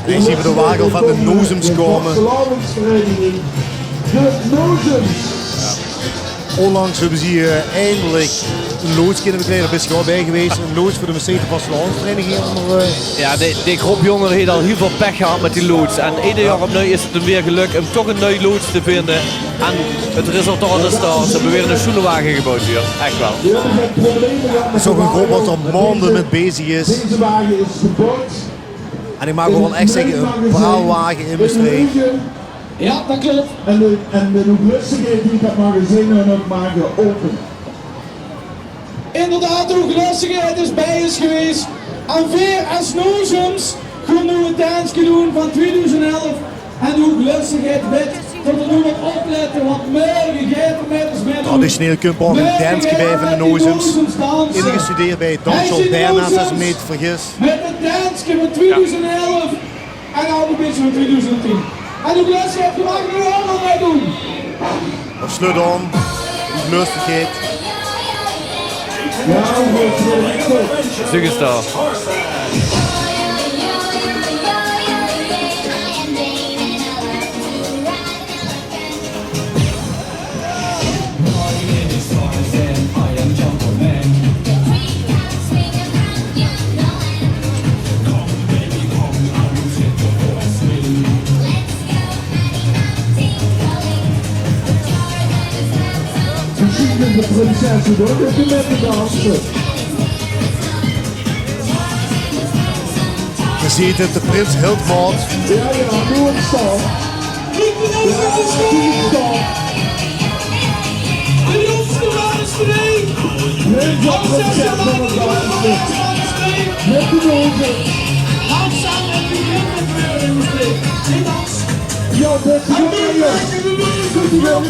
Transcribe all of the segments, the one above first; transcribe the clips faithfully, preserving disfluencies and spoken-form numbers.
Ich zeen de wage van de Nozems kómme. Ónlangs höbbe ze hie eindelik ein loods kinne bekleie. Dao bis se ouch bie gewaes. Ein loods veur de Mestreechter Vastelaovesvereiniging ónger, eh. Jao, de, de gróp jóngere haet al hiel väöl pech gehad mit die loods. En eder jaor opnuuj is 't 'm weer gelök óm toch ein nui loods te vinje. En 't resultaat is dao. Ze höbbe weer eine sjoene wage geboewd hie. Ech waal. 't Is ouch ein gróp wat d'r maonde mit bezig is. En ich maag ouch waal ech zègke, ein praalwage in Mestreech. Jao, det klop. En de, en de hoeglöstigheid die det magazien dan ouch maag opene. Inderdaad, de hoeglöstigheid is bie ós gewaes. En veer es Nozems gaon noe 't daanske doon van twiedoezend elf. En de hoeglöstigheid weit det v'r noe mótte oplètte, want morge geit 't mit ós mit. Traditioneel kump ouch ein daanske bie van de Nozems. Ingestudeerd bie dansschool Berna's, es ich mich neet vergis. Mit 't daanske van twiedoezend elf. En ouch ein bietje van twiedoezend tien. En de les haet gemaak, die allemaol meidoon. Op slot dan, de lustigheid. Zèk ins dao. Mesjiens is de prinses ouch effe mit te danse. Geer zeet 't, de prins hilt maot. Jao, jao, doe 'm staan. Jao, doe 'm staan. Prins en prinses van 't Belgische. Mit de Nozems. Jao, det is good, jao. Good, jao.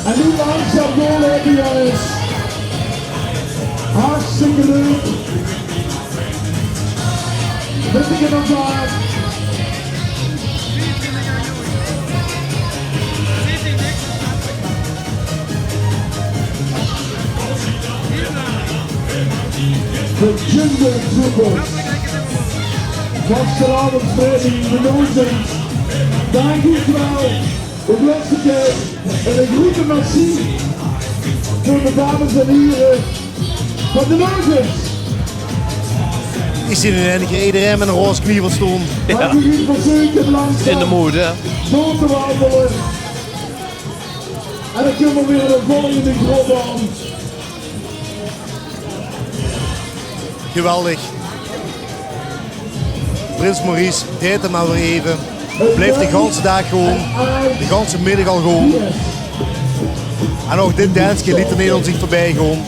En noe langzaam doorloupe, jónges. Hartstikke leuk. Bitte geer nog maar. De Jungle Troopers. Vastelaovesvereiniging De Nozems. Dank uch waal. Op laatste keer en ein groete merci veur de dames en hiere van De Nozems. Ich zeen in eine kier ederein mit ein roze kwiebel staon. Jao. Mag ich uch verzeukere langzaam door te wandele. In de mood, hè? En dan kómme v'r weer in de volgende gróp aan. Geweldig. Prins Maurice, deit 't mer weer effe. Blief de ganse daag gewoen, de ganse middig al gewoen. En ouch dit daanske leet 'r neet aan zich veurbie goon.